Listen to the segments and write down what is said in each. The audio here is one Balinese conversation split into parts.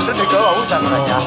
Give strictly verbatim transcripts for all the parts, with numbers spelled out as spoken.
Ando dek kau urusan raja.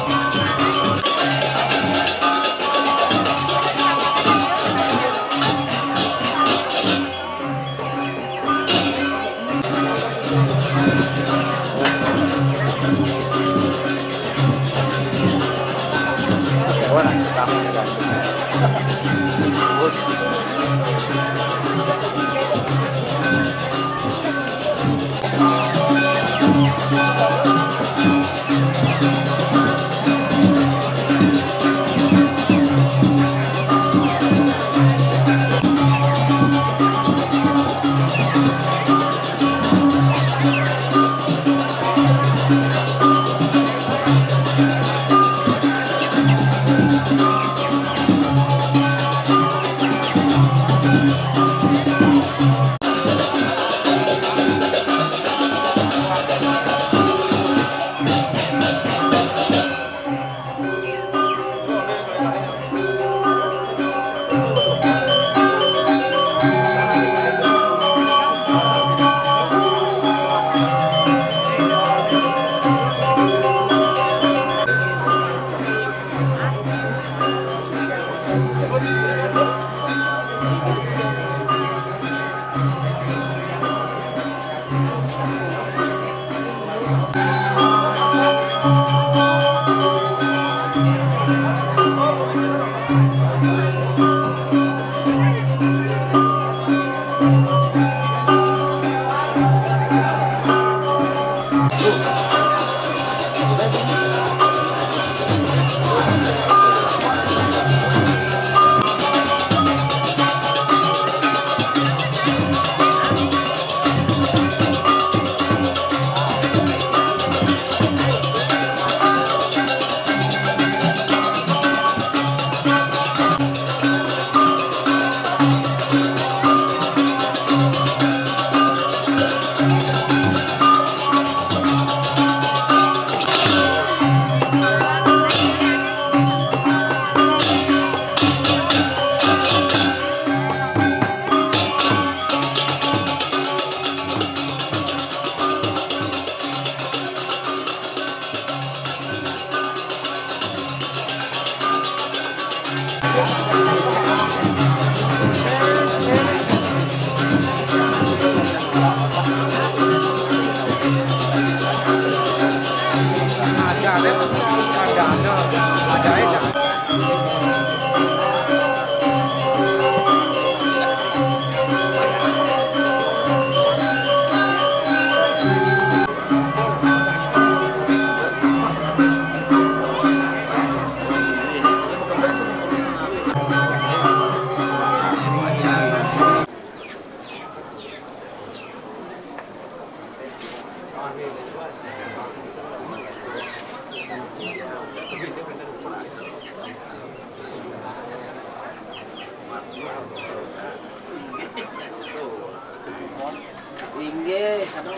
Inggih, anu,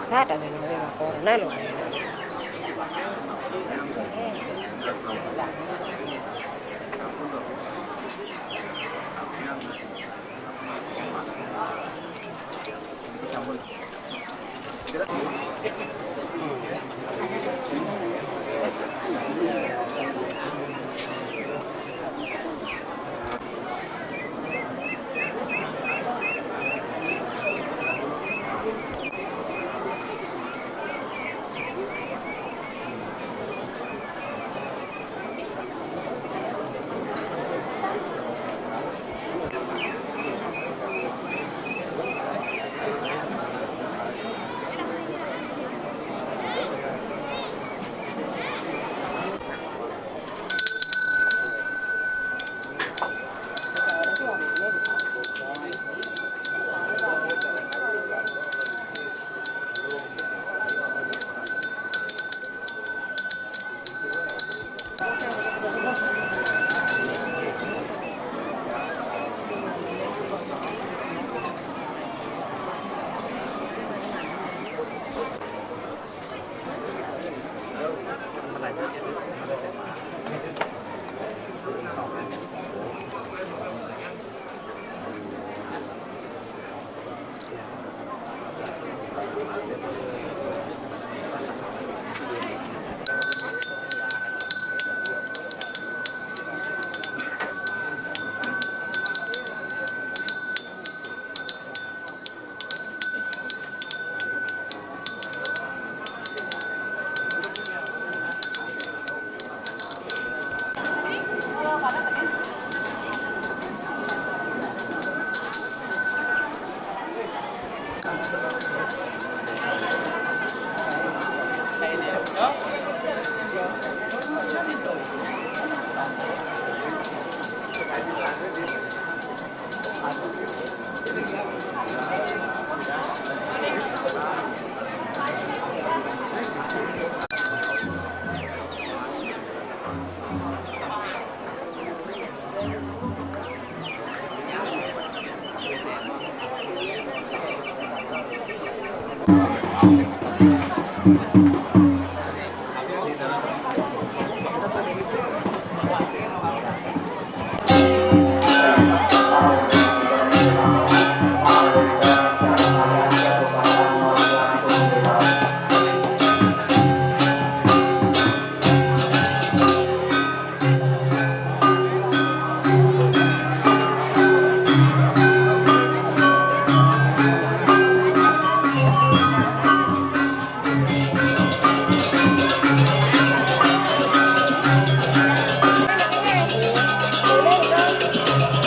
Sat ada yang lewat corona loh.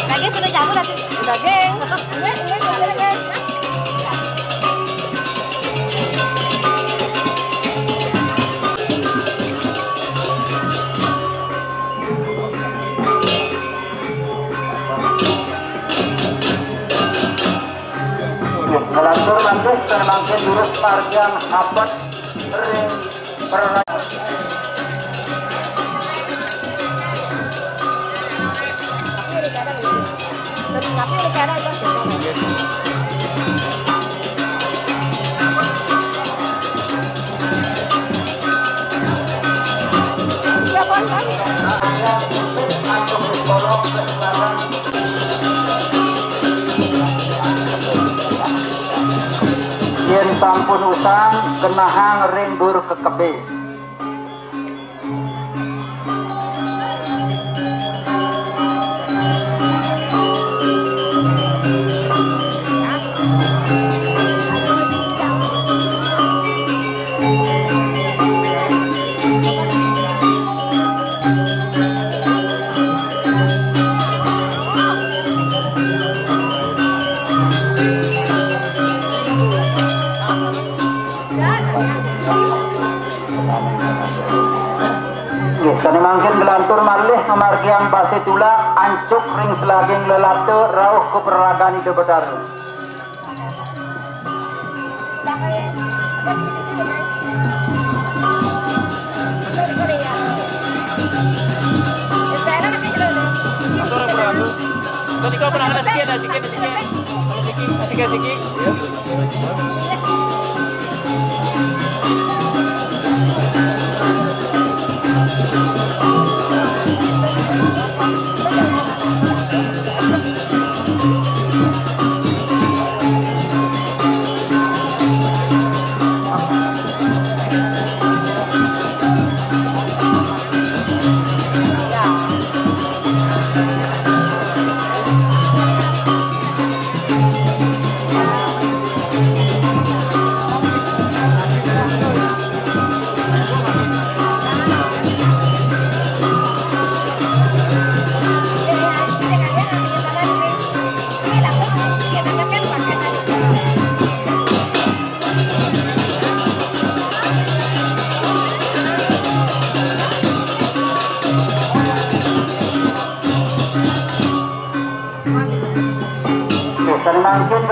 Lagi sudah jago lagi. Udah, geng. Enggak, enggak, enggak, enggak. Ngelantur lanjut, samangkin durus margiang hapet ring perra- Yén sampun usang, genahang ring dur kekebé. Nggih, sané mangkin nglantur malih mamargiang pasih tulak, ancuk ring selaging lelata rauh ka peraragan Ida Betara. Atur, atur, atur. Tadi kau pernah kena sikit dah, sikit, sikit. Sikit, sikit, sikit.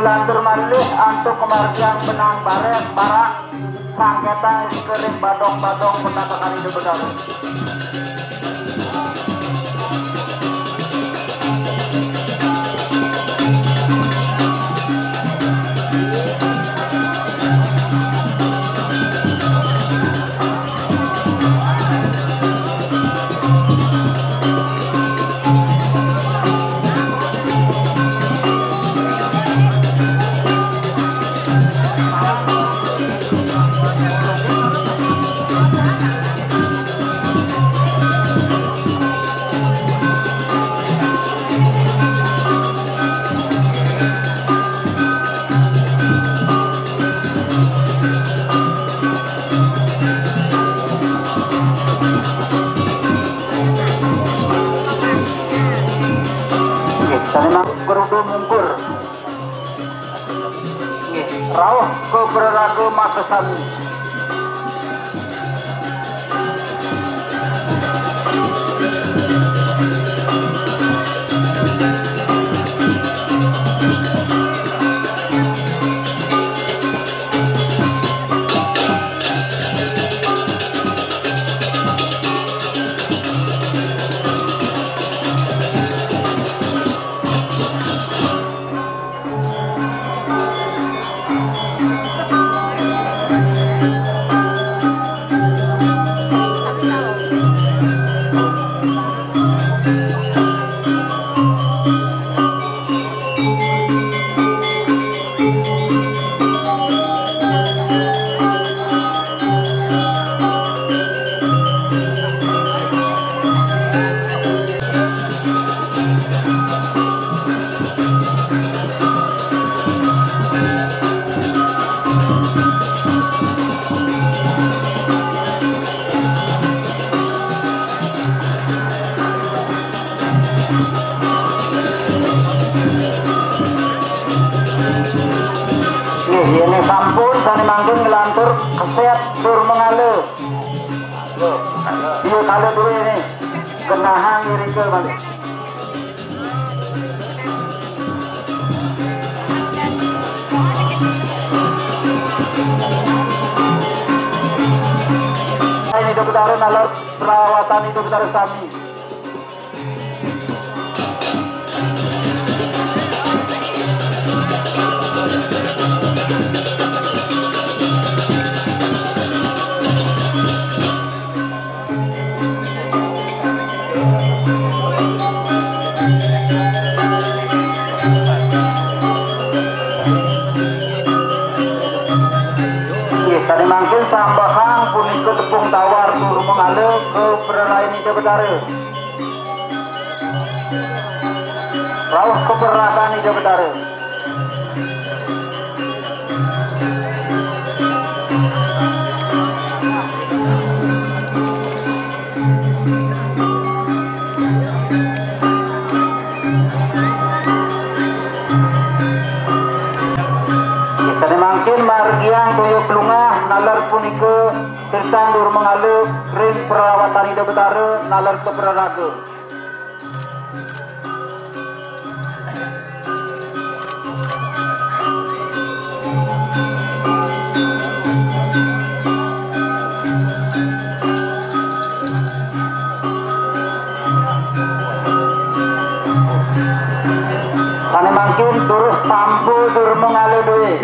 Lantur malih antuk kamargiang benang barét barak sangkétang ring badong-badong petakakan Ida Betara. Nggih, sané mangkin gerudu mungkur. Nggih, rauh ka praraga makasami. Nggih, yén sampun sané mangkin nglantur kesét tur mengala. Iya, kalau duwe ini genahang irika malih. Ini Ida Betara nalar perawatan Ida Betara sami. Nggih, sané mangkin sambahang punika tepung tawar tur mengala ka prarayan Ida Betara. Rauh ka praragan Ida Betara. Sané mangkin margiang toya plungah nalar punika tirtan tur mengala ring perawatan Ida Betara nalar ka praraga. Sané mangkin durus tampa tur mengala duwé.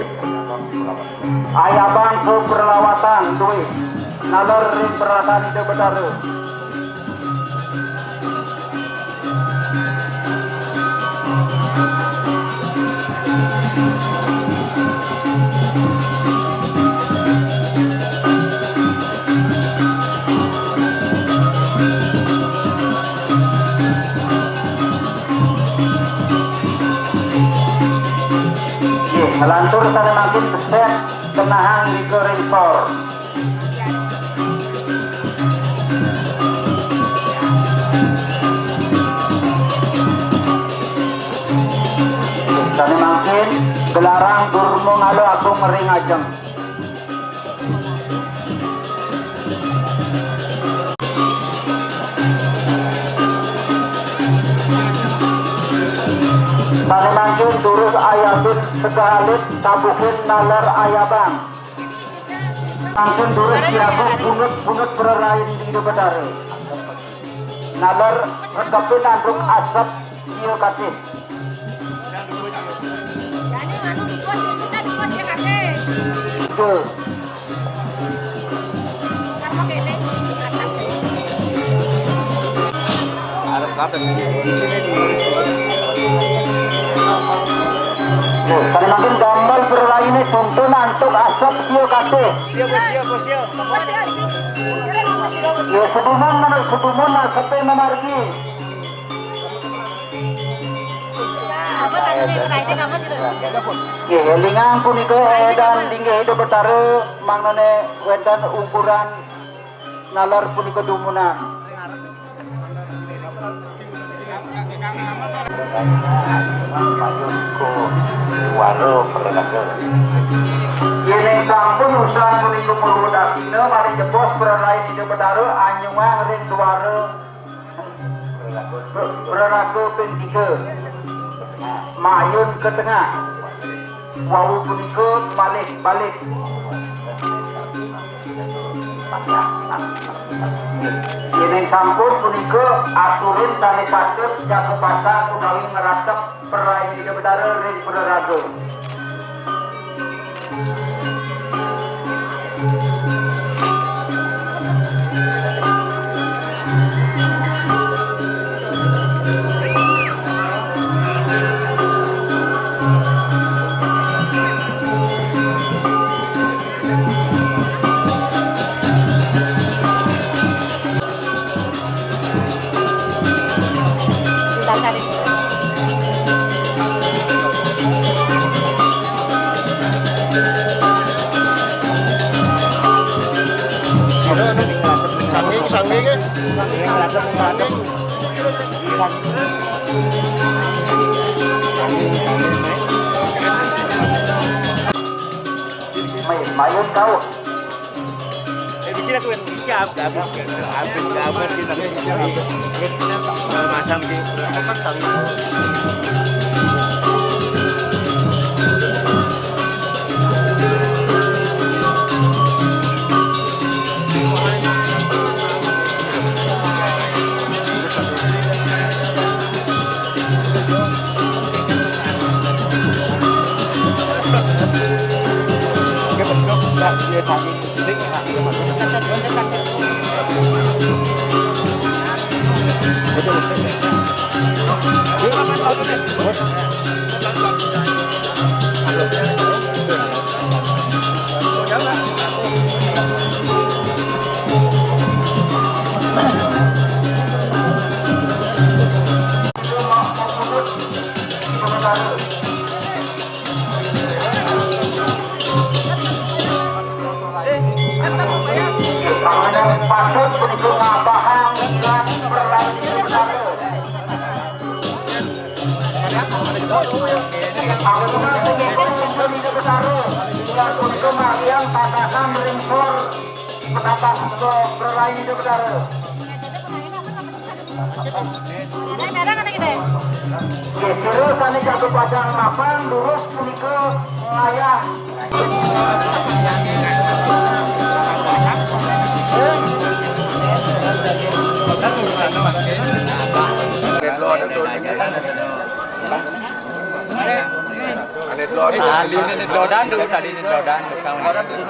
Ayabang ka pralawatan duwé. Nalar ring praragan Ida Betara. Nggih, nglantur sané mangkin kesét genahang irika ring sor. Sané mangkin gelarang Durma Ngala Agung ring ajeng. Sané mangkin durus Ayabin segalit tabuhin nalar ayabang. Angkun durus tiagu bunut-bunut prarain Ida Betara. Nalar rekepin antuk asep sia katih. Jani manu dukus, kita dukus ya, Kakek. Tiga. Karena kene, atas. Arep kabeh. Loh, sane mangkin damel praraine tuntun antuk asep sia katih. Siap, siap, siap. Ya, sedumun, sedumun asepe mamargi. Nggih, elingang punika edan linggih Ida Betara, mangdane wenten ungkuran nalar punika dumunan. Yen sampun usan punika purwa daksina malih jebos prarain Ida Betara anyuang ring duara. Praraga ping tiga. Mayun ke tengah. Wau punika malih balik. Yening sampun punika, aturin sane patut jaga pasang utawi ngratep prarain Ida Betara ring praraga. Sangking, sangking, eh. Sangking. Main, main kau. Eh, bikin aku yang siap, habis, habis, habis kita masang di apa, tali. Oke, betul. Nah, dia sakit. Panganan patut punika ngabahang lan berlanjut. Ampun punika pun Ida Betara, lan punika margiang tatakan ring sor petapah ke berlanjut Ida Betara. Nggih, sira sane jaga padang mapan, lurus punika ngayah. Tadi ini dodan dulu, tadi ini dodan dulu.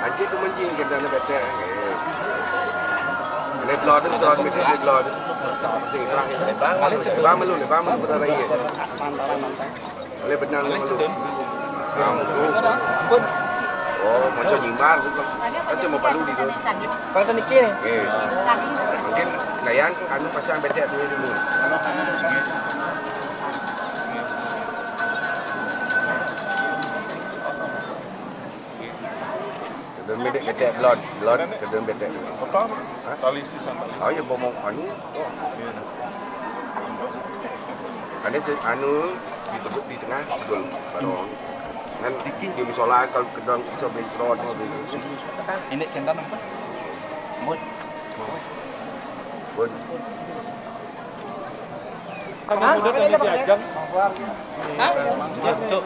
Anjir tu menjing kita nak betul. Ini blood tu, surat mikir di blood. Sing lah. Bang malu, bang malu pada raya. Boleh benar ni malu. Ampun. Oh, macam nyimbar tu. Kan semua palu di tu. Kalau tu niki ni. Eh. Mungkin kayan anu pasang betek tu dulu. Kedun betek, betek blon, blon kedun betek. Apa? Ha? Tali sisan tali. Oh ya, bomong anu. Oh, iya. Ada si anu di tengah, di tengah, gol barong. Kan di musola kalau kedon iso bencrot, mau bencrot. Ini kendan apa? Mut. Mut. Hah? Hah? Gitu.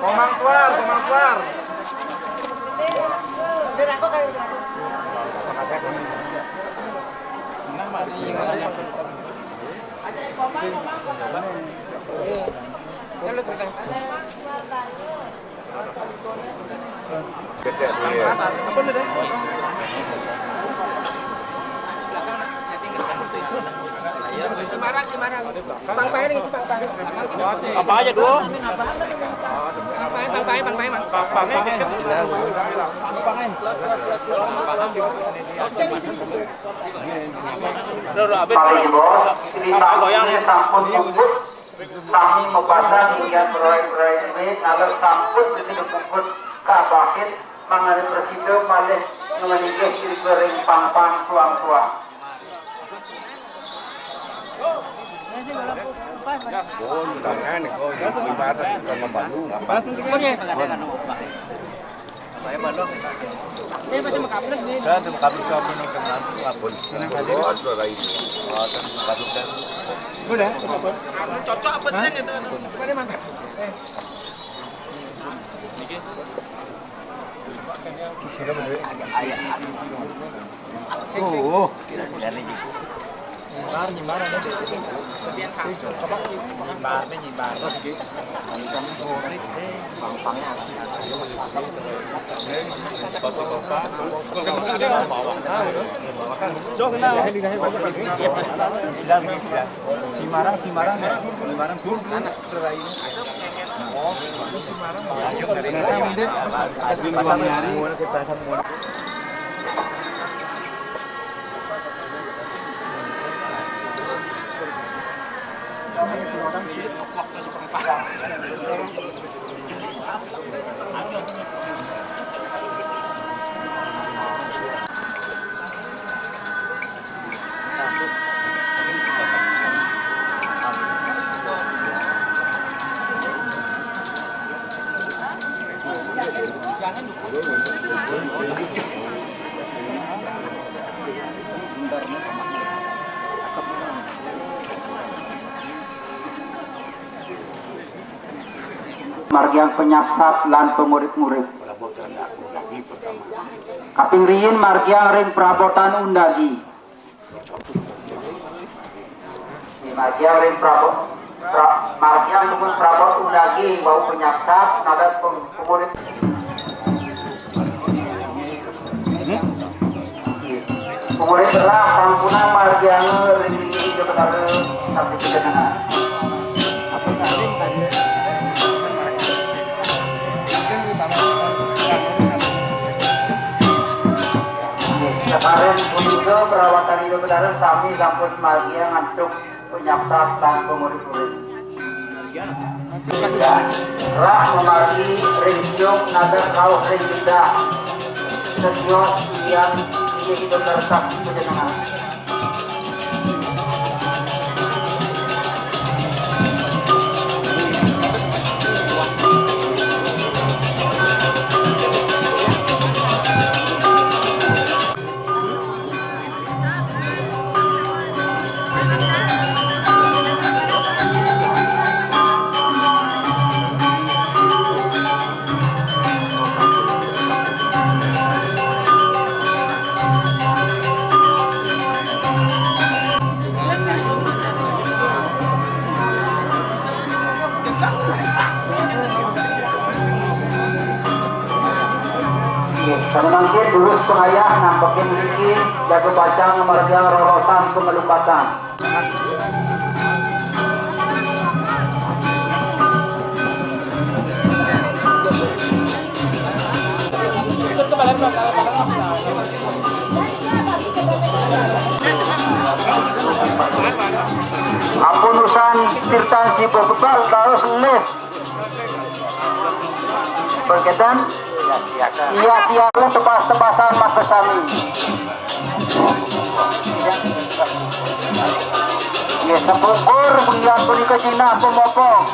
Komang suar, komang suar. Semarang, Semarang. Pang pae ning isi pang pae. Apa aja dulu? Pang pae, pang pae, pang pae, Mang. Pang pae. Udah, udah, habis. Paling bos, ini sampun, ini sampun sumput. Sami mapasang ingkang proyek-proyek ini, kalau sampun mesti dipuput kabahin, mangane presiden malih ngemeningke ring pang-pang suang-suang. Saya masih mau kabel nih. Kan kabel kabel nang teman, kabel. Ini kabel. Oh, dan kabel dan. Udah. Cocok apa sih gitu? Coba deh, Mang. Kisi apa, Dek? Agak ayah. Oh, kira-kira nih. Nyibar, nyibar ada. Nyibar nih, nyibar. Gampangnya. Jauh kenal. Silakan, silakan. Simarang, Simarang ya. Simarang dulu. Margiang penyapsap lan pengurip-ngurip. Kaping riin margiang ring perabotan undagi. Margiang ring prabot, pra-, margiang dumun prabot undagi wau penyapsap nadat peng-, pengurip. Pengurip berah sampunang margiang ring tinggi ida betara sakti kedengaran. Kemarin punika perawatan ida betara sami sampun margiang antuk penyapsap lan pengurip-urip. Rah mamargi ring siung nadat rauh ring lidah. Setios tiang inggih ida kertak panjenengan. Sane mangkin durus pangayah nampekin riki, jaga pacang margiang rorosan pangalumpatan. Ampun usan tirtan si bebebal baus lis. Berketan? Iya, siap. Tepas-tepasan makasami. Ya, sepungkur, bulan punika jinah pemopong.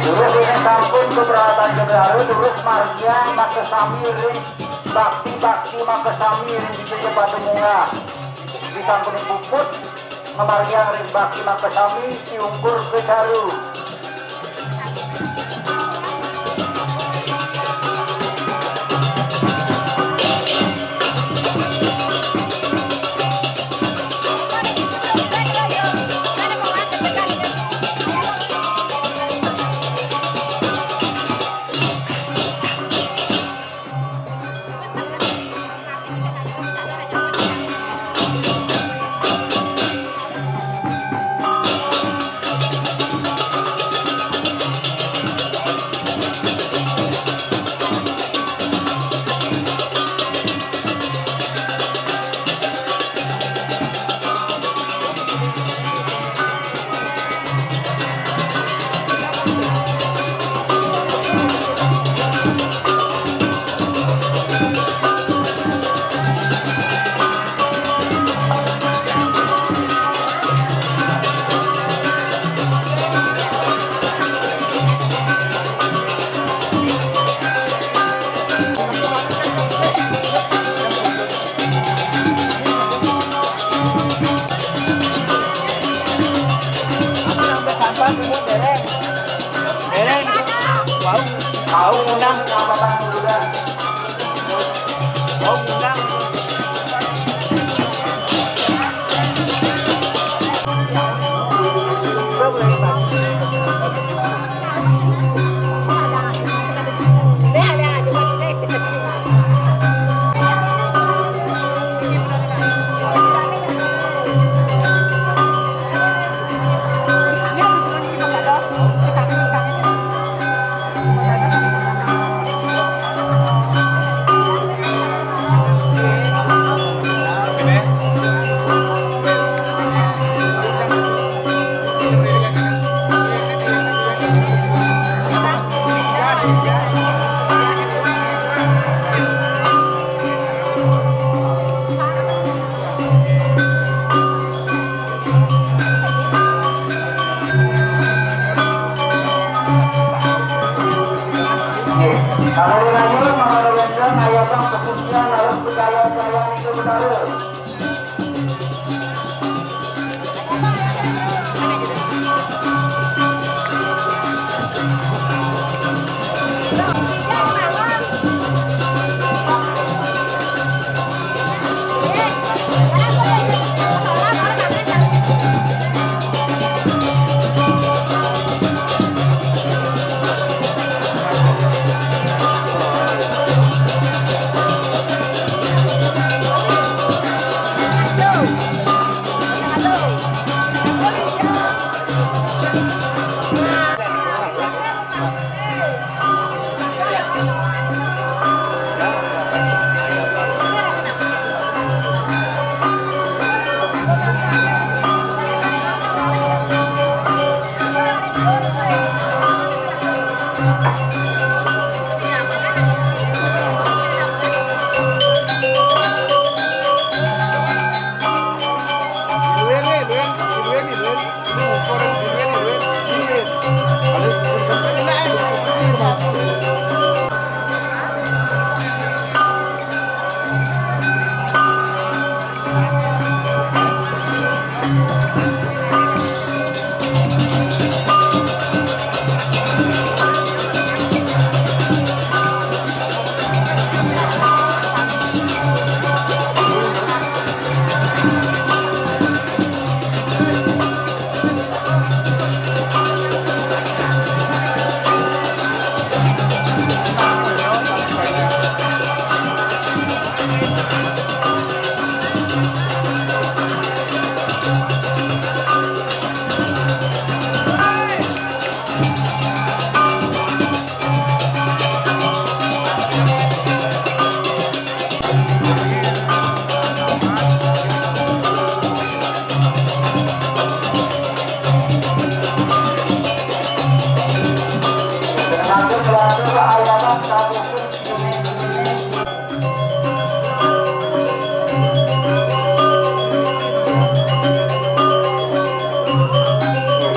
Durus ini sampun keberatan Jogjaru, durus margiang makasami ring bakti-bakti makasami ring Jogja pada munggah. Disampun puput, mamargiang ring bakti makasami, siungkur kejaru. Bau, bau ngundang. Bau ngundang.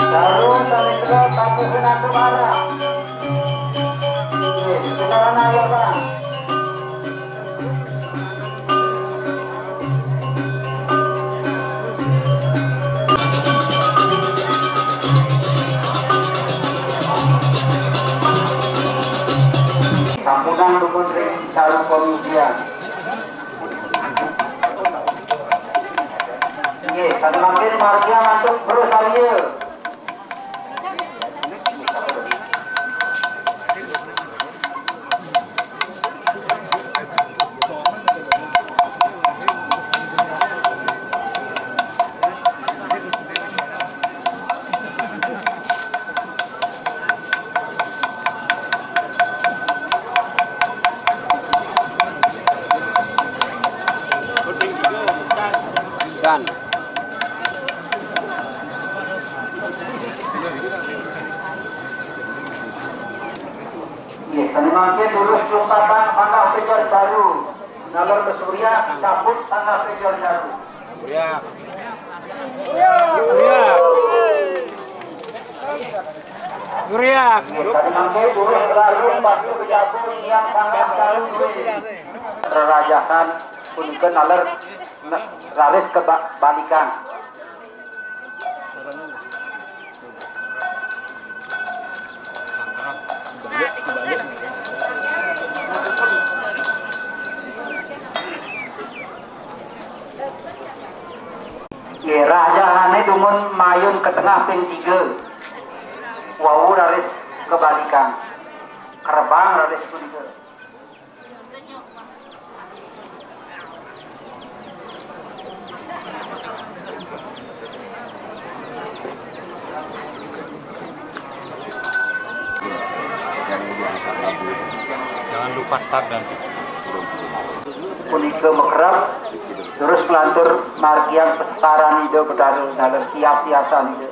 Sarung samitra tabuhkeun antuk arah. Nggih, sarana aya, Bang. Sampunang dumun ring caru pamijian. Nggih, sané mangkin margiang antuk Bro Salia. Dan. Nggih, sané mangkin durus sumpatan sanggah péjor caru. Nalar Surya, cabut sanggah péjor caru. Surya. Surya. Surya. Nggih, sané mangkin durus raris batu béjago, inian sanggah caru. Rarajahan punika nalar ne-, raris kebalikan. Nggih, rajahané dumun mayun ka tengah ping tiga. Wau raris kebalikan. Kerbang raris punika. Jangan lupa tab dan punika makerep, terus nglantur margiang peseparan Ida Betara dalam hias-hiasan Ida.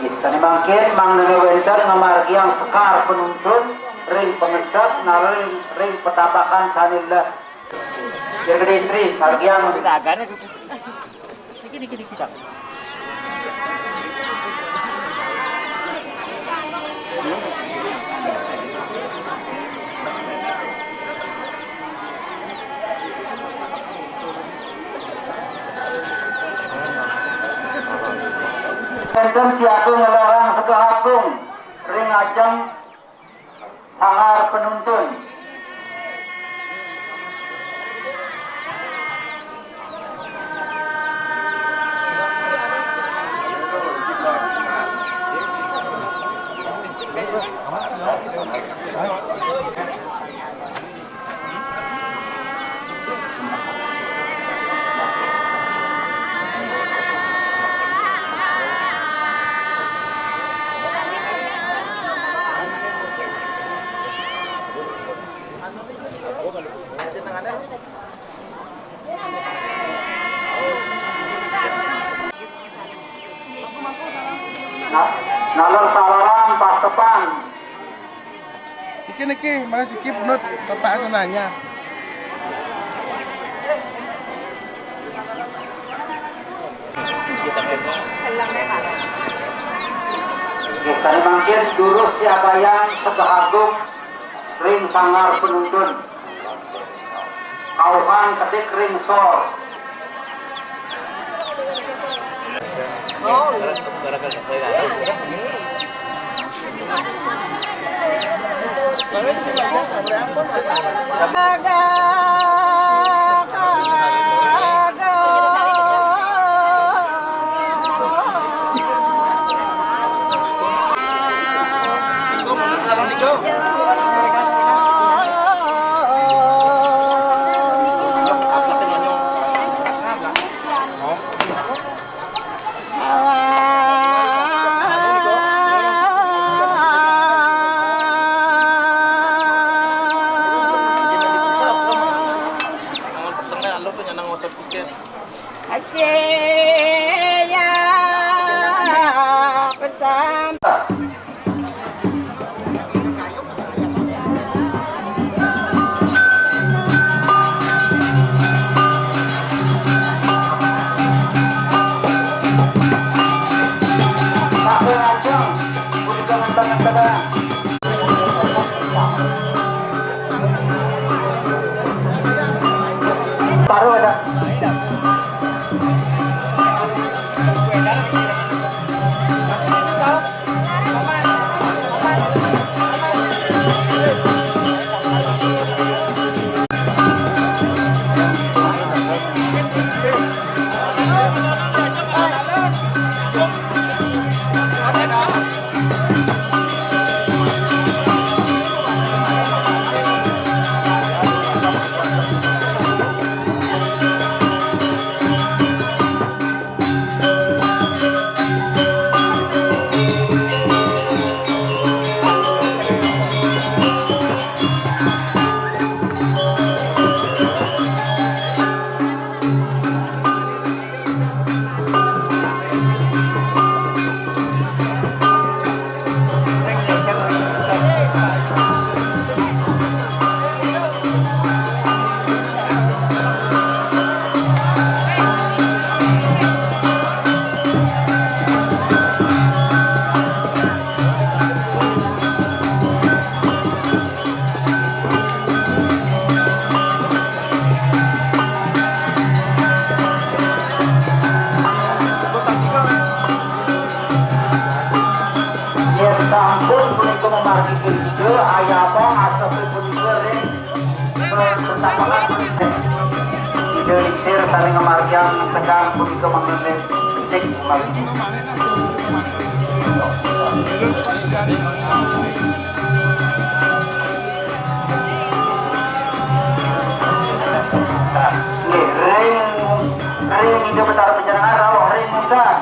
Nggih, sané mangkin mangdané wénten ngamargiang sekar panuntun ring pangentep nalar ring, ring petapakan sané leh. Dirgedi Istri, margiang. Niki, niki, niki. Cak. Siaga ngelarang Sega Agung ring ajeng Sanggar Penuntun. Na-, naler salaran pasepan. Niki, niki, mangkin siki punut tepak asananya. Nggih, sane mangkin durus siabayang Sega Agung ring Sanggar Penuntun. Kauhan kedik ring sor. Aceh ya pesan. Baru ada. Yen sampun punika mamargi ida, ayapa asepe punika ring pentapakan punika. Ida lingsir sane ngamargiang tegang punika mangkin becik. Nggih, ring, ring Ida Betara Panjenengan rauh ring munggah.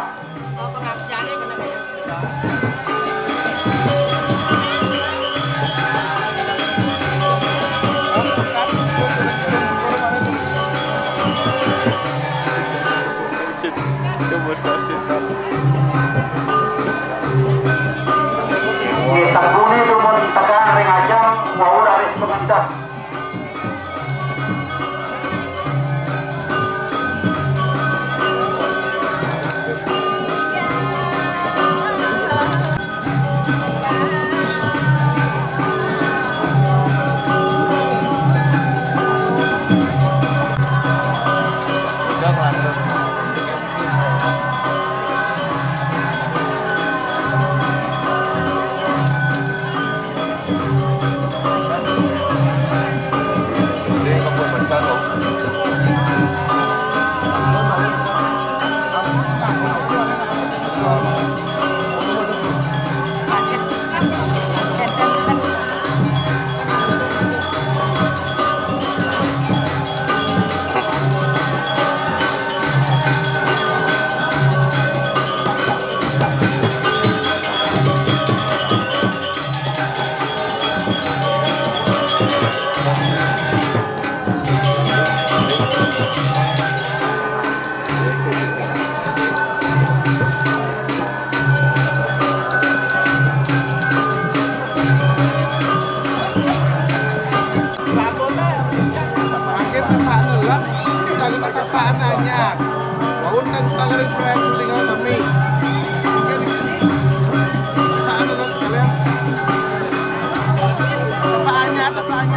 Sami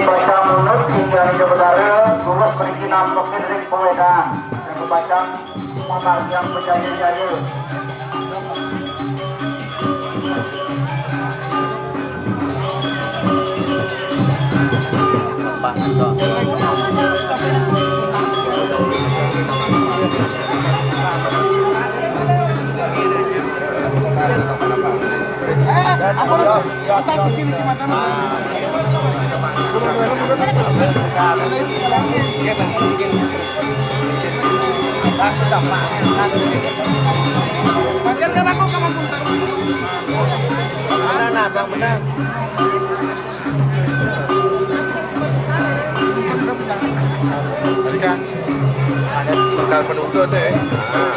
baca munut hingga di Betara, terus pergi nampekin ring pewedan. Yang baca mamargiang pejaya-jaya. Pagar kan aku kamu pun tahu. Benar, nah, Bang, benar. Tadi kan ada sebentar penuntut deh. Nah.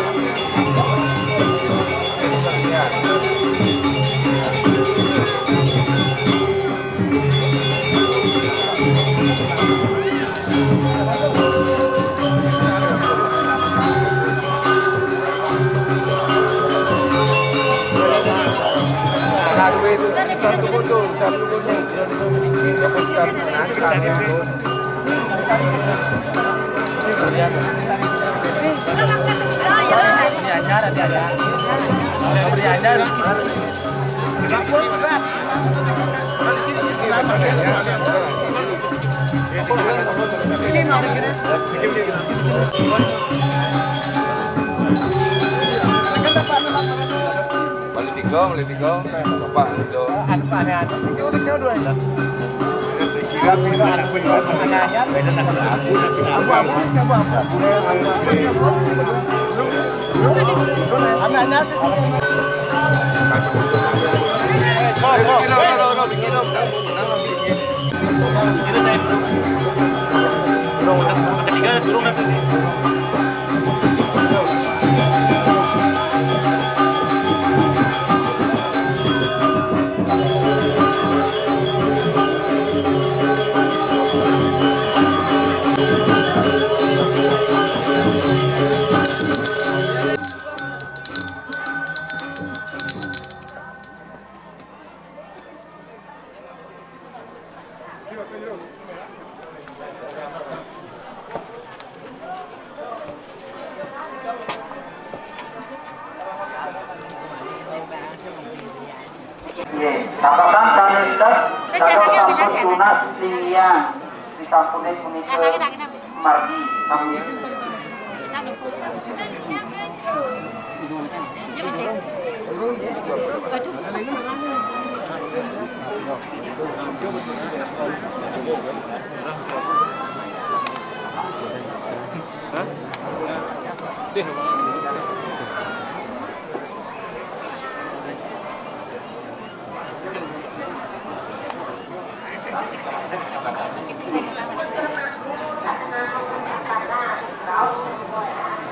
Balik tiga, balik tiga. Bapak, tiga. Anu, aneh-aneh. Tiga, tiga, dua, ya. Siap, ini anak punya. Aneh-aneh. Abu-abu, abu-abu. Aneh-aneh. Ketiga, turun nanti. Nggih, tapakan sané tet dados sampun tunas linggihan disampuné punika margi sami.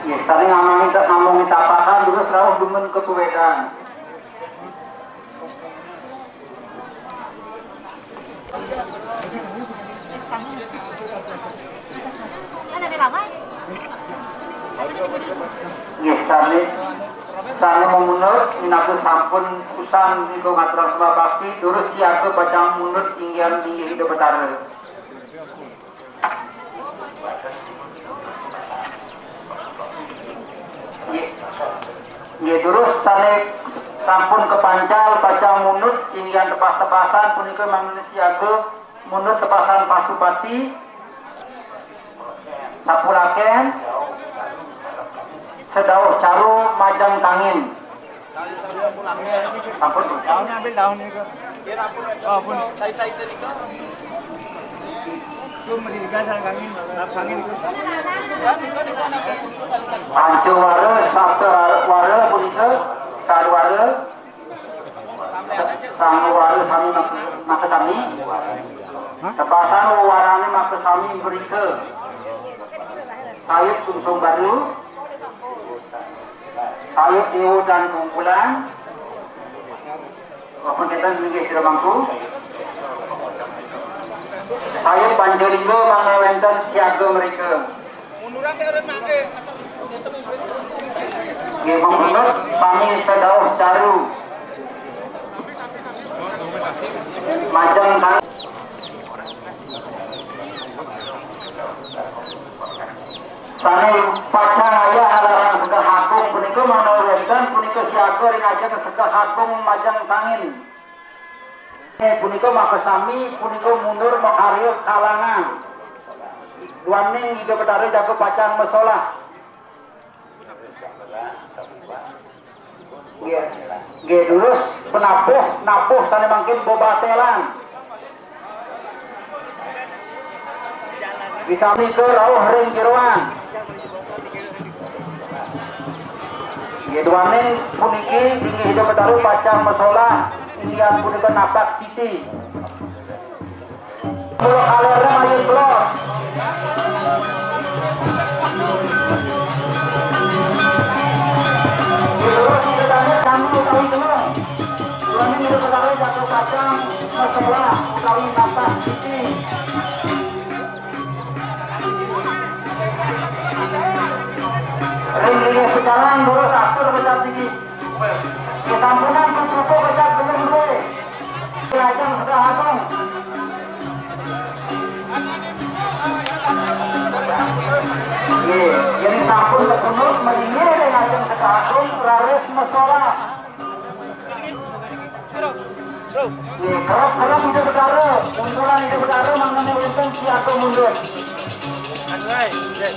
Nggih, sané namung tapakan terus rauh dumun ka pewedan. Nggih, sané, sané mamunut, minaku sampun usan nika ngaturang sembah bakti, durus siaga pacang munut inggihan inggih Ida Betara. Nggih. Nggih, durus sané sampun kapancal pacang munut inggihan tepas-tepasan punika mangda siaga munut tepasan Pasupati, Sapulaken, Sedauh Caru, Majeng Tangin. Sampun. Daun, ambil daun itu. Oh, pun. Itu meriga sareng kangin, sareng kangin itu. Panca wara, sapta wara punika, saluwara, sa-, sanguwara sami mak-, makasami. Hah? Tepasan warané makasami mrika. Sayup sungsung baru. Sayup Dewa dan Kumpulan. Wapun kita nggih sira mangku. Sayup Panjalingga mangda wénten siaga mrika. Nggih, pembenut sami sedauh caru. Majeng tangan. Sane pacang ayah alarang Sekar Agung punika manawi wenten punika siaga ring ajeng Sekar Agung majeng tangin. Eh, punika makasami, punika mundur makarya kalangan. Duaning Ida Betara jaga pacang masolah. Nggih, nggih, durus penabuh, nabuh sane mangkin bebatelan. Bisami ke rauh ring jeroan. Nggih, duaning puniki inggih Ida Betara pacang masolah, inggih punika napak siti. Mula kalernya mayun kelor. Terus kita tanya kami utawi kelor. Kami minta ketahui jatuh kacang, masalah utawi napas siti. Ring linggih pecalang, terus atur kecap tinggi. Kesampunan pupuku kecap belum duwe. Lajeng Sekar Agung. Nggih, yen sampun kepundhut, malinggih ring ajeng Sekar Agung, raris masolah. Nggih, kerep-kerep Ida Betara, kumpulan Ida Betara, mangkane wonten siaga mundur. Anu ae, nggih.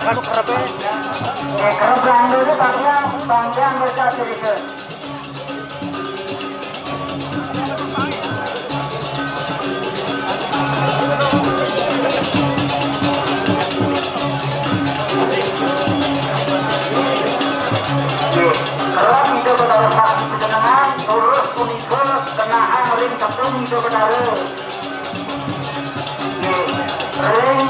Anu kerep ae. Nggih, kerep randone tangkiang, tangkiang mereka curiga. Kerep Ida Betara sami panjenengan, terus punika kenahang ring tepung Ida Betara. Ring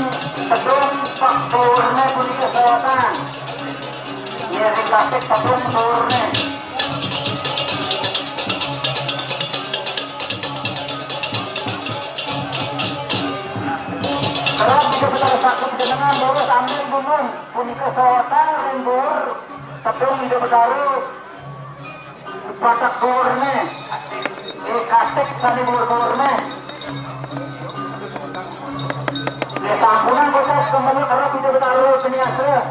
tepung pak purne punika sawatan. Nggih, ring kasik tepung purne. Kerep Ida Betara saged jenengan lurus ambil gunung punika sawatan ring dhuwur tepung Ida Betara. Batak buurne. Eh, katik sane buur-buurne. Nggih, sampunan kocap kemana kerep Ida Betara keniasra.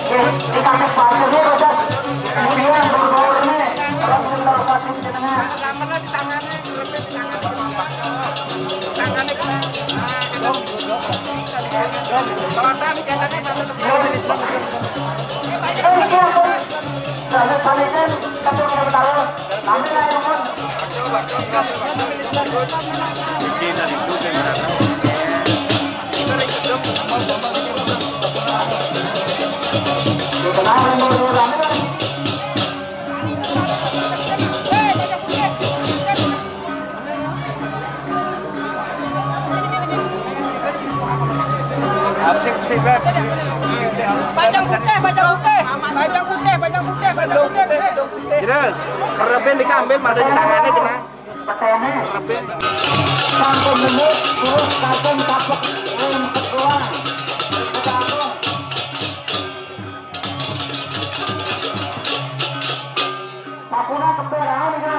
Nggih, dikasih batu nih kocap. Kemudian buur-buurne. Kerep Ida Betara sakit jenengan. Bajang putih, bajang putih, bajang putih, bajang putih, bajang putih. Kira kerepin dikambil pada di tangannya kena. Kerepin. Sampun menit, terus kadang kapek, ring ketuan. Pakuna kembar ae nika.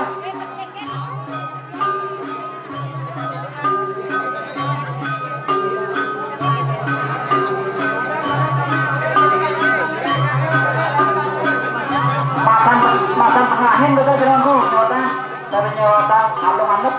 Masan, masan tengahin kita jerengku, nyawatan, dari nyawatan, alung anget.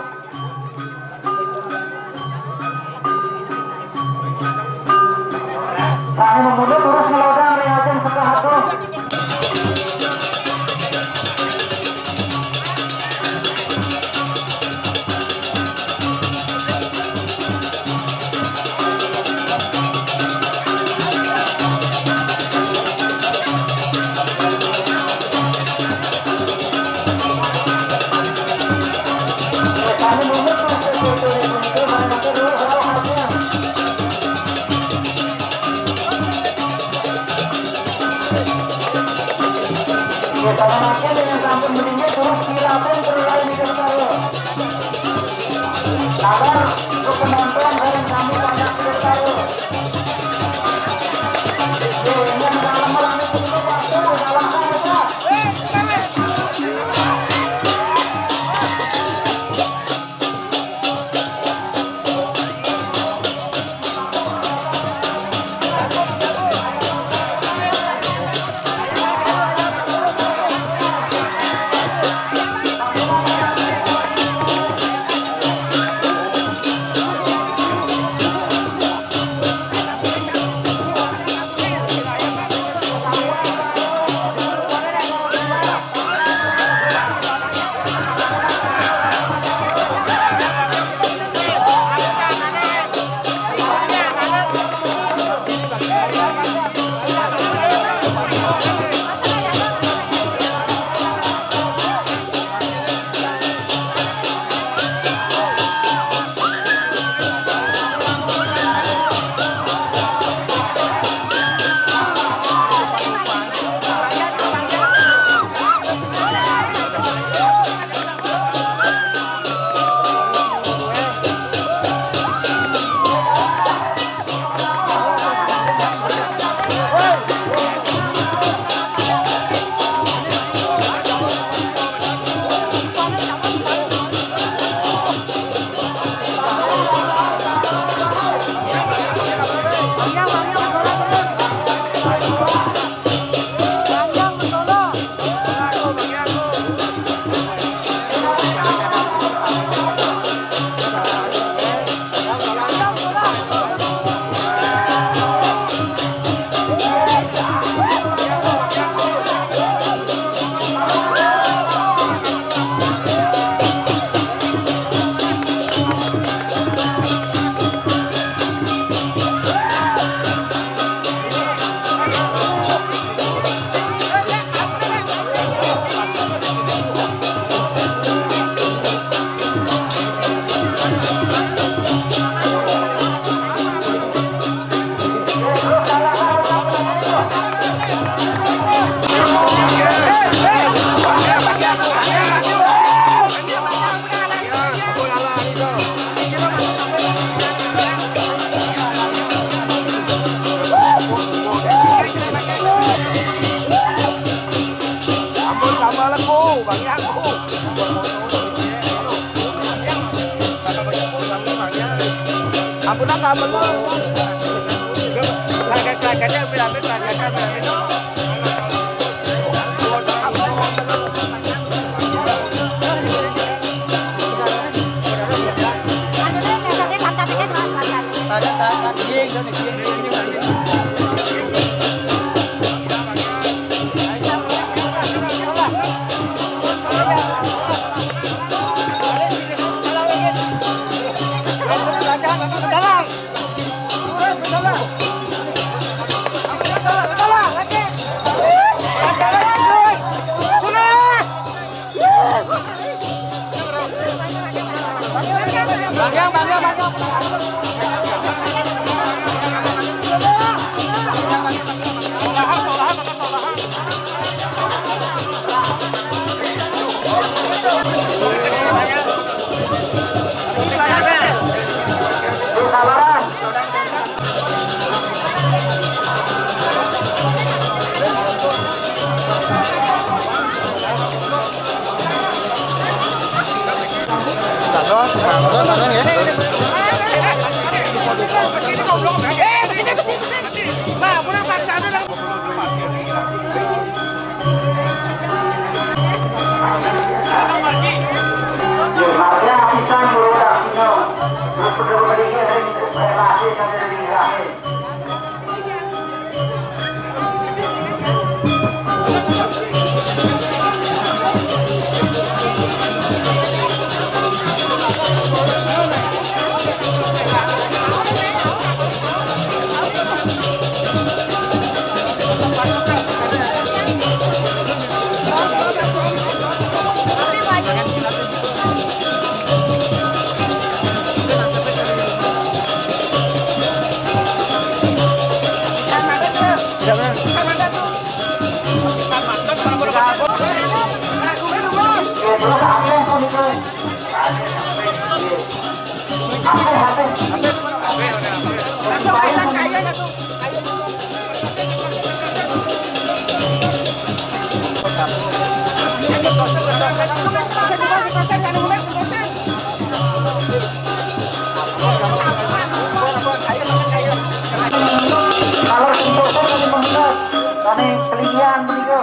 Kalau sing kosong kami mengkes, kami kelindian begitu.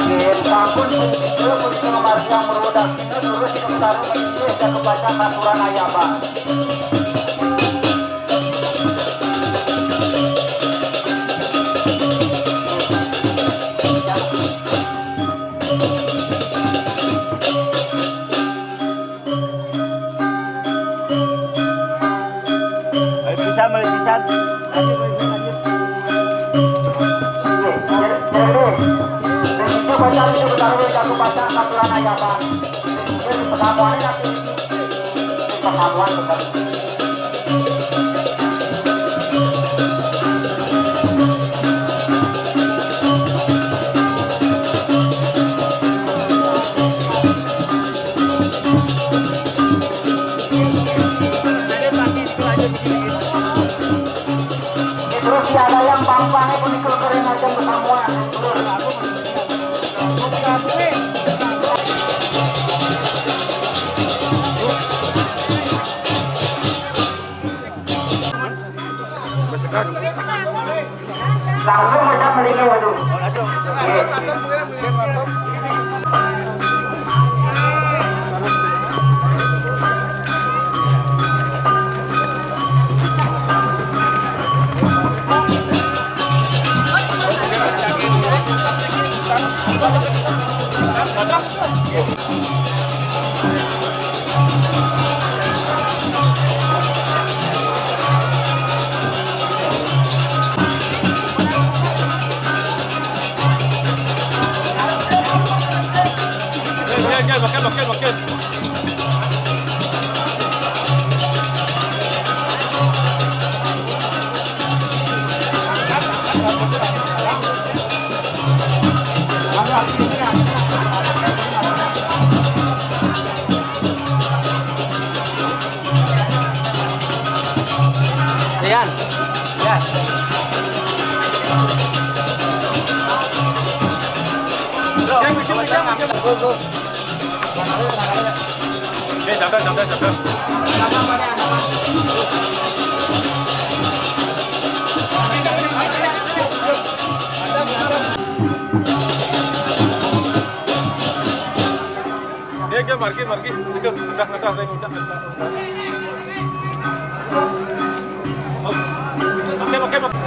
Yen sampun, terus merudak, terus kita taruh, terus kita baca aturan ayat, Pak. Ayo, bisa, mulai bisa. Lanjut, lanjut, lanjut. Oke, jadi, jadi, begitu baca itu, ketahui satu bacaan aturan ayatan. Jadi, pertemuannya nanti, pertemuan bukan. Terus ya ada yang pampangnya pun dikeluarin aja pertemuan. Langsung aja melingin, waduh. Rian. Rian. Oke, sabar, sabar, sabar. Oke, oke, margi, margi. Oke, udah, udah, udah, udah. Oke, oke, oke.